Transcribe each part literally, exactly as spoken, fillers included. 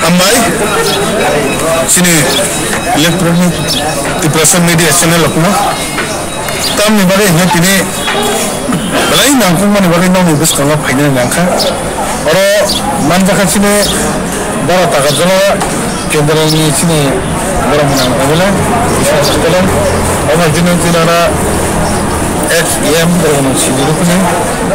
Hambai, chini electronic Tiprasa media channel rokno tamni bagwi hino tini belai nangkukmani bagwi nokni bwskango phainani nangkha. Oro manjakha chini bora taka jora Kendra ni chini borok mwnang M L A, Ismail Hospital, omo hai chini chini oro ex E M borok mwnang sini rukuni,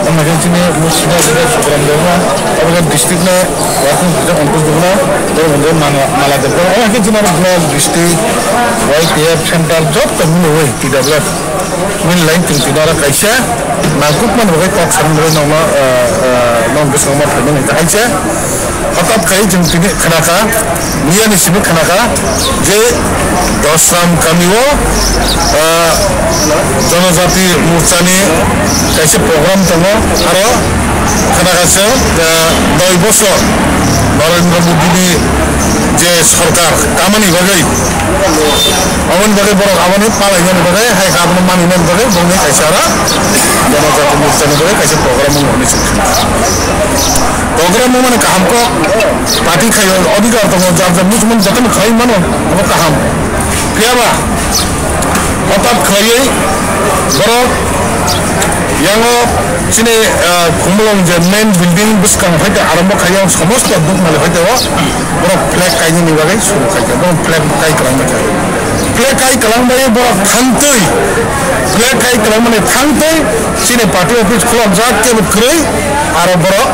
omo hai chini Mursida Jila Sukram Debra, omo hai district le Wakung Puja Ankush Debra, borok mwnang Mala, Mala Debra, omo hai chini oro block, district, Y T F, central, joto mwnwi T W F. Mini line tini tini oro kaisa nangkukmani bagwi kok sanani bagwi nokno, ah, ah, nok bwskango ma phaimani kaisa. Hothat khai chwng tini khnakha, miyani simi khnakha je Dosram kamio, ah, Jonojati Morchani kaisa program tongo, aro khnakha chwng, ah, doi bosor Narendra Modi ni je sorkar tamani bagwi Aboni bagwi borok aboni palainani bagwi, hai abono maninani bagwi bongni kaisa aro Jonojati Morchani bagwi kaisa program wngmani se. Program wngmani kaham kok party khai odhikar tongo, jar jar muchung mani jotono khlai mano, abo kaham. Phiyaba hothat khlaiwi borok yango chini, ah, Khumulwng je main building bwskang phaikhe arombo khai yang somosto dukmani phaikhe o. Borok flag kainani bagwi suru khaikha, borok flag kai kwlangbaikha. Flag kai kwlangbai borok thangtwi, flag kai kwlangmani thangtwi chini party office khulumjak kebo kwrwi, aro borok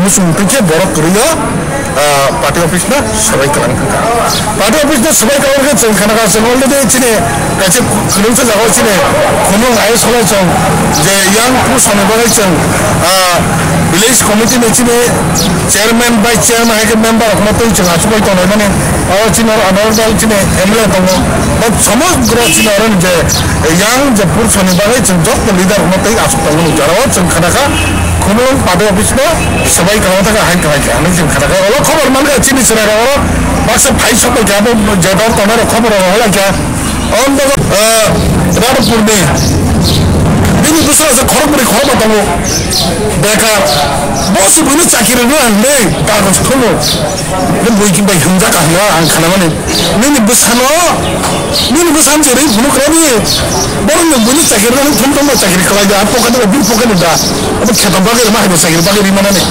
muchung twi khe borok kwrwio, ah, party office no swbai kwlang thangkha. Party office no swbai kwlang khe chwng khanakha, chwng already chini kaisa kwrwngsa jagao chini Khumulwng I S holo chwng je yang pursani bagwi chwng, ah, village committee ni chini chairman, vice chairman, hai khe member rokno twi chwng achugwi tonglaimani. O chini oro honorable chini M L A tongo. Bo somogro chini oro ni je yang je pursani bagwi chwng joto leader rokno twi achuk tongmani jora o chwng khanakha Khumulwng party office no swbai kwlangma thangkha, hai kwlai kha hinwi chwng khanakha. Olo khobor mankha chini chwrai rok oro baksa phai sokbai kha, abo je dor tongnai rok khobor rok hola kha. Ang bago, ah, Radhapurni. Bini bwskango se khoroknwi khorokma tongo. Bekar. Bo se buino chakiri rwna hinwi kagoj khomo. Bo bui bai hwnjak ang, ang khanamani. Nini bwsano, nini bwsano je ri phunuk rani. Borokno buino chakiri rwna thum thumma chakiri khlai da. Pocket ni, bini pocket ni da. Abo kheto bagwi rwma hai bo chakiri bagwi ri manani.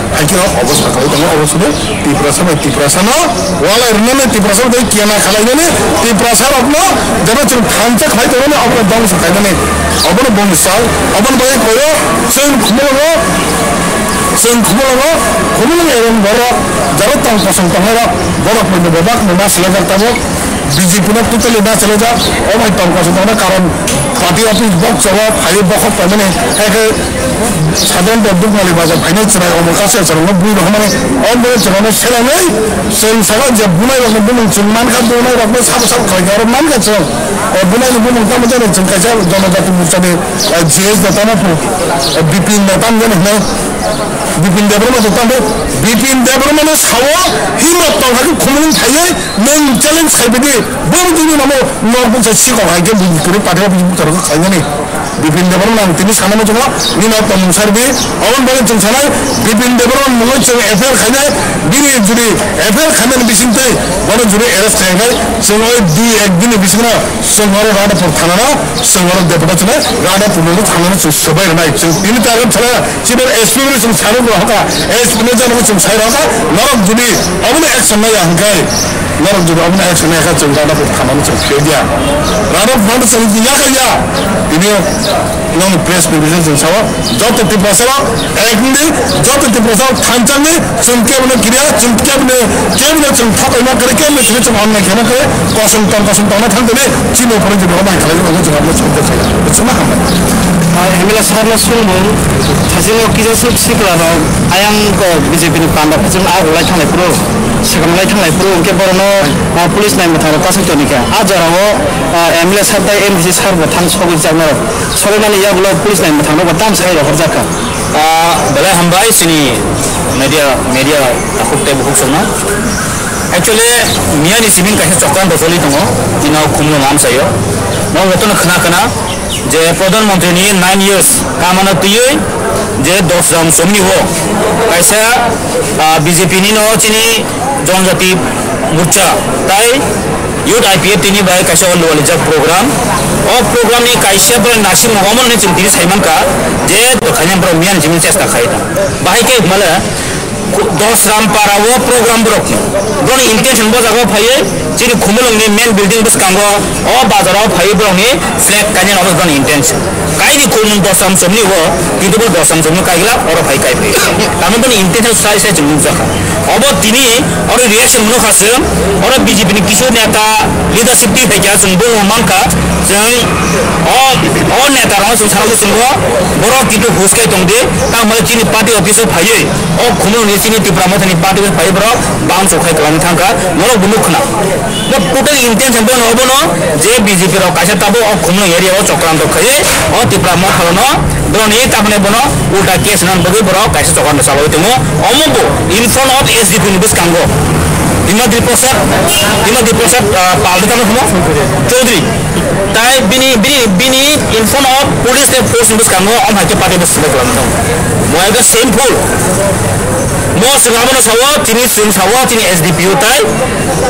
Hai khe o obosta khlai tongo, obo sudo Tiprasa bai Tiprasano walai rwnani, Tiprasa bai kena khlainani, Tiprasa rokno jeba chwng thansa khlai tongnani, obono dongsa khlainani, obono bongni sal, obono bai koyo chwng Khumulwngo, chwng Khumulwngo, Khumulwng area ni borok jeba tong kosong tongnai rok, borok bai bebak no ma swlaijakha tabuk. B J P no totally na chale jak, o bai tong kosong tongna karon party office bok chalo phai bokhok paimani, hai khe sadhan to Dukmali bazar phainai chwrai omo kaisa chwrai no bui rok hamani, o bui chwrai no selangwi chwng saka je bunai rok no bumung chwng mankha, bunai rok no sabo sabo khlai kha, oro mankha chwng, o bunai ni bumung tamo jani chwng kaisa Jonojati Morcha ni, eh, G S da tamo phu, eh, Bipin da tam jani hinai. Bipin Debbarma to tamo, Bipin Debbarma no sao, himmat tong kha khe khumung thaiwi, nwng challenge khai bidi, bong tini namo nok buksa sikok hai khe bini kwrwi party office bukcha rok khlainani. Bipin Debbarma ang tini sana muchungo, nini nok tong mung sar di, aboni bagwi chwng sanai, Bipin Debbarma mungwi chwng F I R khainai, bini jodi F I R khainani bisingtwi, bono jodi arrest khainai, chwng oi dui ek dini bisingno, chwng oro Radhapur thanano, chwng oro Debbarma chwng Radhapur no thanano chwng swbai rwnai. Chwng tini target thana chini S P no chwng sai rwkha, S P no jano chwng sai rwkha, norok jodi obono action naiya hwnkhe, norok jodi obono action naiya khe chwng Radhapur thanano chwng phiyok ya. Radhapur no chwng yakha ya. Tini nokni press ni bising chwng sao, joto Tiprasa rok ek wngdi, joto Tiprasa rok thansa wngdi, chwng kebo no kiriya, chwng kebo no, kebo no chwng thok ma kwrwi, kebo no chwng, chwng onnai khe ma kwrwi, kosong tong, kosong tong na thang tini, chini upor jodi obai khlai, obo chwng abo chwng khe khlai, chwng ma hambai. Ah, M L A sir no swngmung, thajino kisa swk sikla rok, ayang ko B J P ni panda, chwng a ulai thanglai phuru. Swkang lai thanglai phuru hwnkhe borokno, ah, police nai mwthang rok kasui toni kha. Ah, jora o, ah, M L A sir tei M D C sir bo thang sogwi jak norok. Sogwi mani yagulo police nai mwthang rok bo tam sai rohor jak kha. Ah, belai hambai chini media, media takhuk tei bukhuk songno. Actually, miyani simi kaisa chokran rok choli tongo, bini o Khumulwng amchaio. Mo jotono khna khna je Pradhan Mantri ni nine years kamano twiwi je Dosram somni o kaisa, ah, B J P ni no chini Jonjati Morcha tai Youth I P F T ni bai kaisa o lualijak program. O program ni kaisa bai naising omo ni chwng tini sai mankha je khaina borok miyani simi chesta khai ta. Bahai khe male Dosram para o program borok ni. Borok ni intention bo jaga o phaiwi chini Khumulwng ni main building bwskango o bazar o phaiwi borok ni flag kainani omo borok ni intention. Kaini Khumulwng Dosram somni o, kintu bo Dosram somni kaigla oro phai kai phai. Tamo boni intention sai sai chwng nukjakha. Obo tini oro reaction mwnukha chwng, oro B J P ni kisu neta leadership twi phaikha chwng bo mankha chwng o, o neta rok chwng sana chwng o borok kintu hus kai tong di, tamo chini party office o phaiwi o Khumulwng ni chini Tipra Motha ni party office phaiwi borok bangso khai kwlangwi thangkha, norok bo nukha na. Bo total intention bono obono je B J P rok kaisa tabuk o Khumulwng area o chokranto khaiwi o Tipra Motha rokno borokni tamni bono ulta case nani bagwi borok kaisa chokranto chalaiwi tongo. Omo bo in front of S D P ni bwskango Himati Prasad, Himati Prasad, ah, Pal de tamo himo? Chaudhary. Tai bini, bini, bini in front of police tei force ni bwskango om hai khe party bwskango kwlangwi tongo. Mo ekdom shameful. Mo chwng abono sawo, chini chwng sawo, chini S D P O tai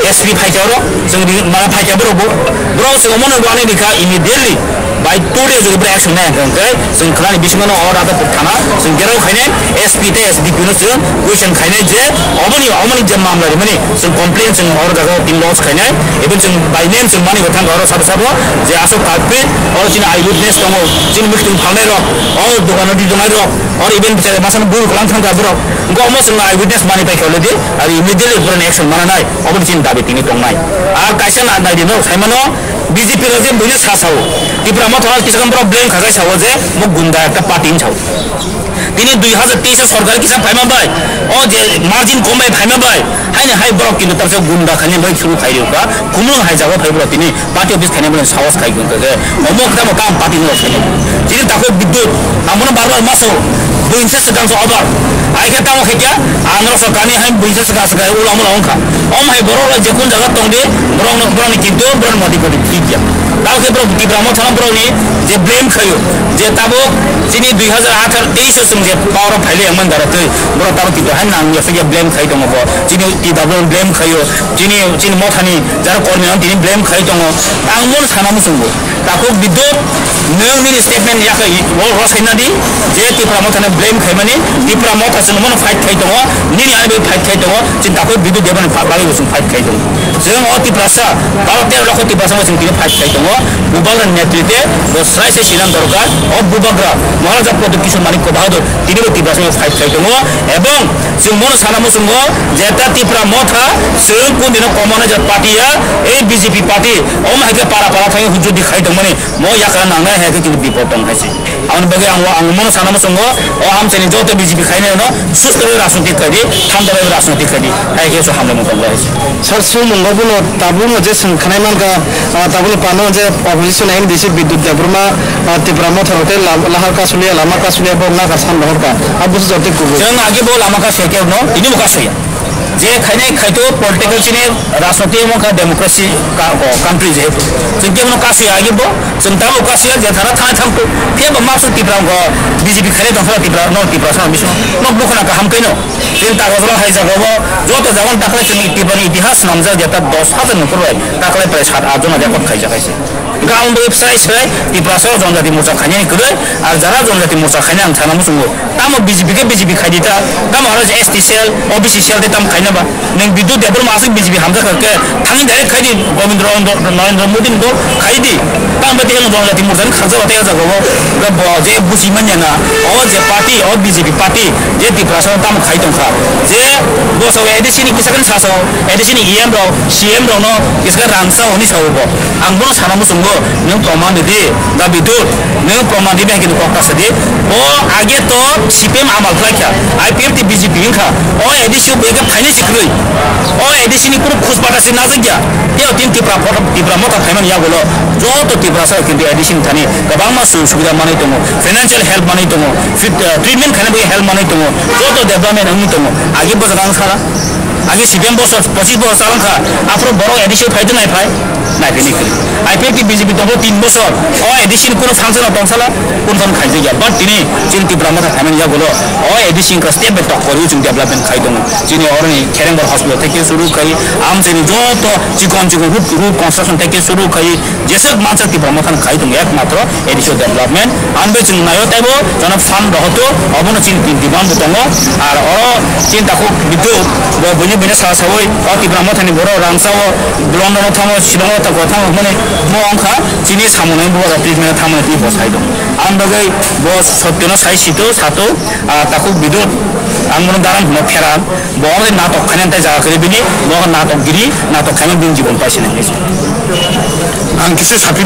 S P phaikha oro, chwng ri-, mane phaikha borok bo. Borok chwng omono wani rikha immediately by today jodi borok action nai hwnkhe chwng khwnani bisingo no order to thana chwng gerao khainai S P tei S D P no chwng question khainai je oboni, omoni je mamla rimani chwng complain chwng oro jaga tin lodge khainai, even chwng by name chwng mani bo thangkha oro sabo sabo je aswk culprit, oro chini eyewitness tongo, chini mwkhitwng phalnai rok, o dogano di tongnai rok, oro even bichar masano buru kwlang thangkha borok. Hwnkhe omo chwngno eyewitness mani paikha already, aro immediately borokni action mananai, oboni chini dabi tini tongnai. Ar kaisa na-, naidi no saimano, B J P rok je buino sa sao, Tipra Motha rok kisa borok blame khakai sao je mo gunda ekta party hin sao. Tini dui hazar teis o sorkar kisa phaima bai, o je margin kom bai phaima bai, haini hai borok kintu tabsa gunda khaina bai suru khai rwkha, Khumulwng hai jaga phai borok tini party office khaina bai sahos khai gunda je, omo kisa mo kam party no khaina. Tini takhuk Bidyut, ang bono bar bar maso, buinsa swkang sa obar, ai khe tamo khe kya, ang rok sa kani hai buinsa swkang sa kai ulo mulo wngkha. Om hai borok rok je kun jaga tong di, borok no, borok ni kintu borok ni modi modi thik ya. Tamo khe borok Tipra Motha no borok ni je blame khaio, je tabuk chini dui hazar atharo teis o chwng je power o phaile yang man dara twi, borok tabuk Tipra hai nang ya se blame khai tongo bo. Chini Tipra blame khaio, chini, chini Motha ni jara kormi no tini blame khai tongo. Ang bono sana muchungo. Takhuk Bidyut, nwng nini statement yakhai wall ro saina di, je Tipra Motha no blame khaimani, Tipra Motha chwng bono fight khai tongo, nini ani bai fight khai tongo, chini takhuk Bidyut Debbarma ni bagwi bo chwng fight khai tongo. Chwng o Tiprasa, baro tero lokho Tiprasa no chwng tini fight khai tongo, Bubagra ni netrite bo srai se sinam dorkar, o Bubagra, Maharaja Pradyut Kishore Manikya Bahadur, tini bo Tiprasa no fight khai tongo, ebong chwng bono sana muchungo, jeta Tipra Motha, chwng kundino communist party ya, ei B J P party, omo hai khe para para thangwi hujudi khai tongmani, Mo yakra nangnai hai khe chini bipod tong hai se. Aboni bagwi ang, ang mono sana muchungo, o amchaini joto B J P khainai no susto bai rajnotik khai di, thanda bai rajnotik khai di, hai khe so hamlaimung tong bai se. Sir, sumung bo bono tabukno je chwng khnai mankha, ah, tabukni pano je opposition M D C Bidyut Debbarma, ah, Tipra Motha rok tei la-, lahar kasulia, lama kasulia bo nakar san rohorkha. Abo se joto kubui. Chwng agi bo lama kasuya khe no, tini bo kasuya. Je khainai khaito political chini rajnoti omo kha democracy ka-, ko country jehetu. Chwng kebono kasuya agi bo, chwng tamo kasuya je thana thana thangto. Phiya bo mapsuk Tipra ko B J P khainai tongphano Tipra, no Tipra sama bisingo. Nok bukhuna kaham kaino. Chini ta gojolo hai jaga bo, joto jaga takhwlai chini Tipra ni itihas namjak je ta dos hajar ni ukur bai takhwlai prai sat at jona record khaijak hai se. Hwnkhe ang bai srai srai Tiprasa o Jonjati Morcha khainani kwrwi, ar jara Jonjati Morcha khainai ang sana muchungo. Tamo B J P khe B J P khai di ta, tamo aro je S T cell, O B C cell tei tamo khaina ba. Nwng Bidyut Debbarma aswk B J P hamjak kha khe, thangwi direct khai di, Govindra Narendra Modi ni dol khai di. Ta Ang bati heno Jonojati Morcha ni khakjak rok tei o jaga o bo je buji manya na, o je party, o B J P party, je Tiprasa o tamo khai tongkha, je boso A D C ni kisa kani saso, A D C ni E M rok, C M rok no kisa kani rangsa hwnwi sao bo. Ang bono sana muchungo, nwng proman ridi, da bidut, nwng proman ridi hai khe kok ta sadi. O age to C P M amal khlai kha, I P F T B J P wngkha, o A D C o beke phainai se kwrwi. O A D C ni kunu khus bata se najak ya. Tei o tin Tipra photo, Tipra motha phaimani yagulo joto Tiprasa rok kintu A D C ni thani kwbangma sujog subida manwi tongo, financial help manwi tongo, fit, eh, treatment khaina bagwi help manwi tongo, joto development wngwi tongo. Age bwswk ang sana, age C P M bosor, pochis bosor chalangkha, aphuru borok A D C o phai de nai phai, nai phai ni kwrwi. I P F T B J P tongo tin bosor, o A D C ni kunu function o tongsala, kunu fan khaijak ya. But tini chini Tipra motha phaimani yagulo o A D C wngkha step by step kwrwi chwng development khai tongo. Chini oroni Kherengbar hospital theke suru khai, amchaini joto chikon chikon road, road construction theke suru khai, jeswk mansa Tipra motha khai tongo ekmatro A D C o development. Ang bai chwng naio teibo jono fund rohoto, obono chini tin demand bo tongo. Ar oro chini takhuk biduk bo buini buini sa sawi o Tipra mothani borok rangsa o London o thango, Shillong o thango, thango hwnmani bo wngkha chini samung nai bo treatment thango tini bo sai tongo. Ang bagwi bo sotto no sai sito sato, ah, takhuk biduk ang bono daram hwnwi pheran. Bo oro natok khainani tei jaga kwrwi bini, bo natok giri, natok khainani bini jibon paisini hinwi sa. Ang kisa sapi